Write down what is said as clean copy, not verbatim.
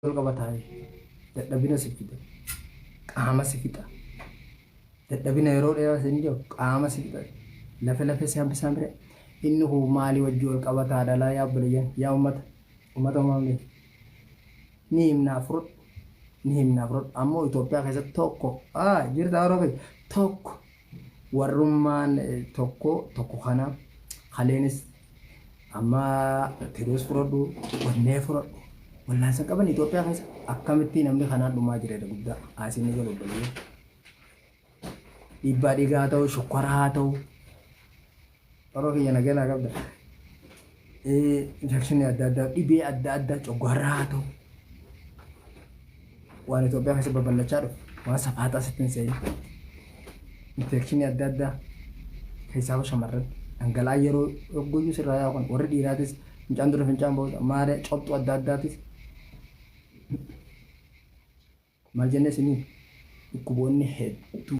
wal qabataa? Dadhabina si fida, qaama si fixa. Dadhabina yeroo dheeraa sin jiru qaama si fixa, lafe lafe si hambisaa bire. Inni kun maalii wajji wal qabataa dhalaa? Yaa obboleeyyan, yaa ummata, ummata uumamne ni himnaa fudhadhu, ni himnaa fudhadhu. Ammoo Itoophiyaa keessatti tokko jirta yeroo keessa tokko warrummaan tokko tokko kana kaleenis amma tiruus fudhadhu, onnee fudhadhu, wallaansa qaban. Itoophiyaa keessa akkamitti namni kanaan dhumaa jira? Guddaa asiin ni galu obboleeyyan. Dhiibbaa dhiigaa haa ta'u, shukkaraa haa ta'u, yeroo kiyya nagaa qabda. Infekshinii adda addaa, dhibee adda addaa, coggaarraa haa ta'u, waan Itoophiyaa keessa babal'achaa dhufe, waan safaaxaa sitti hin seenin. Infekshinii adda addaa keessaa shamarran dhangala'aa yeroo guyyuu sirraa yaa'u kan warri dhiiraatis fincaan dura, fincaan booda, maaree cobxuu adda addaatis maal jennee isinii dhukkuboonni hedduu.